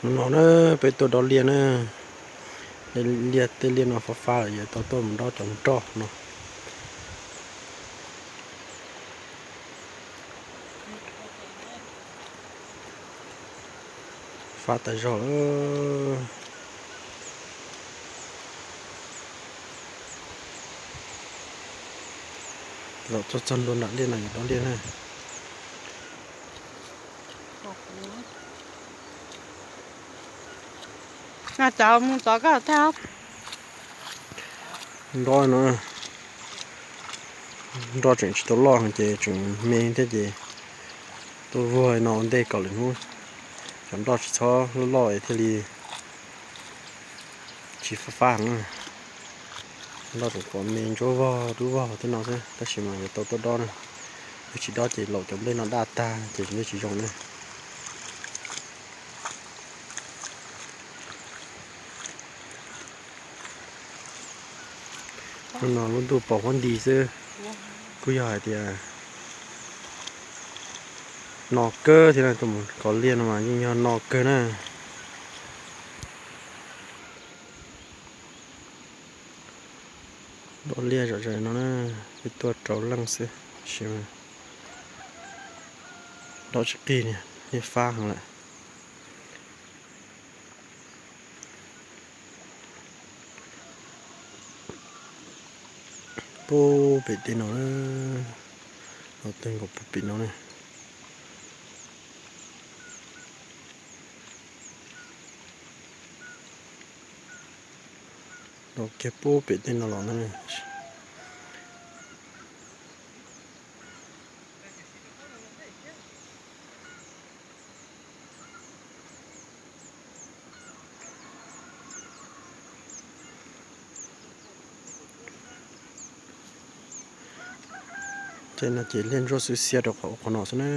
Hnub no na, peb tuaj dob liaj na. Liaj, tej liaj no fab fab lawm, yuav tau tuaj mus dob cov nroj no. Fab tas zog lawm. Zaum txog txog ntua nram liaj no yuav dob liaj na. Nroj no, nroj tseem tsis tau loj ces tseem me thiab ces tuaj vuag no ua ntej kom lwm hnub cov nroj tsis txhob loj loj thiaj li tsis fab fab heev. Nroj tseem pom me ntsuab vog dub vog tej no xwb, tab sis mas yuav tau tuaj dob na. Yog tsis dob ces laum cov nplej no daj tag ces nplej tsis zoo na. Hnub no lub ntuj pos huab nti xwb, kuj yog hais tias no kawg thiab na, tuaj mus kov liaj no mas yeej yog no kawg na. Dob liaj zom zaws no na, peb tuaj rau leej xwb, tab sis dob tsis qig, liaj fab heev lawm. Puag pem tej no, los twg nkaus puag pem no ne. Los kiag puag pem tej no los na. Tej no ces liaj ntsuab xwb xiab rau qhov ub qhov no xwb na.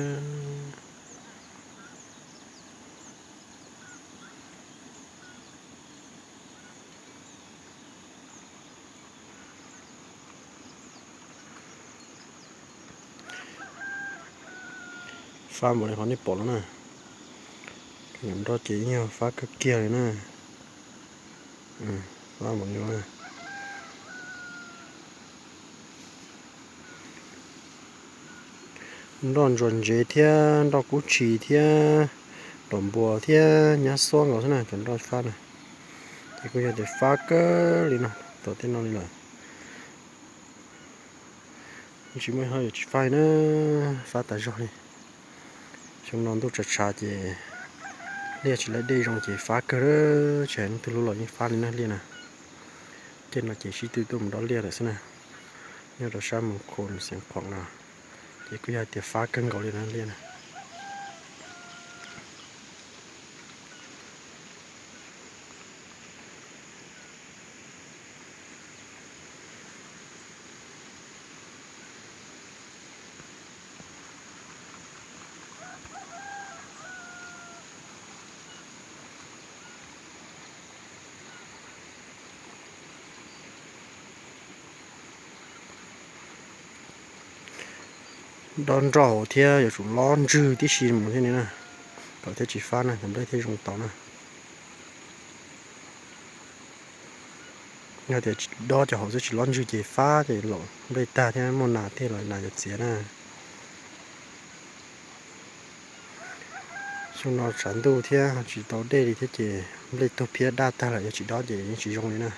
Fab npaum li qhov nej pom no na. Cov nroj ces yeej yog fab kawg kiag li na. Fab npaum li no. Nroj ntsuas ntsev thiab nroj kub tshis thiab nroj npua thiab nyab xuab nkaus xwb na, cov nroj fab na. Ces kuj yog tias fab kawg li no, tom tej no li lawm. Tsis muaj ib hab yuav tsis fab na, fab tas zog li. Xyoo no ntuj tshav tshav ces liaj tsis laib dej zoo ces fab kawg, tsis hais hnub twg lub los yeej fab li na liaj na. Tej no ces sib tw tuaj mus dob liaj lawm xwb na. Nyob rau sab Moos Khos Xeev Khuam no ces kuj yog hais tias fab kawg nkaus li na liaj na. Dob nroj thiab yuav tsum lob ntswg tib si mus thiab ni na, kom thiaj tsis fab na, cov nplej thiaj zoo tau na. Yog tias dob cov hauv xwb tsis lob ntswg ces fab ces laum nplej tag thiab muaj nas thiaj los nas yuav txiav na. Xyoo no tshav ntuj thiab tsis tau dej li thiab ces nplej tuag phiab daj tag lawm, yog tsis dob ces yeej tsis zoo li na.